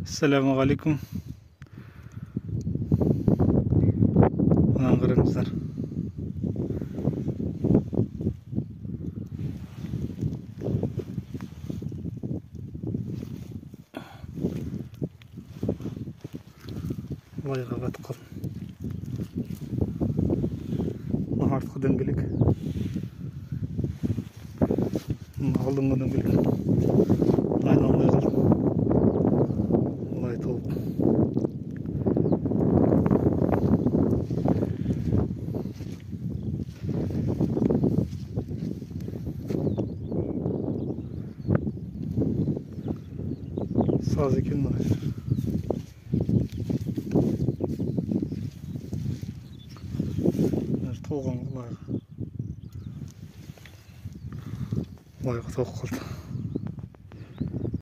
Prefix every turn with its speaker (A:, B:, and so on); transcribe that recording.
A: Ассалаумағалейкум. Мынаны қараңыздар. Лайға батып қалдым. Мына артқы дөңгелек. Мына алдыңғы дөңгелек. Айналмай қалдым. Лай толып. Саз екен мына жер. Толған лайға. Лайға толып қалды.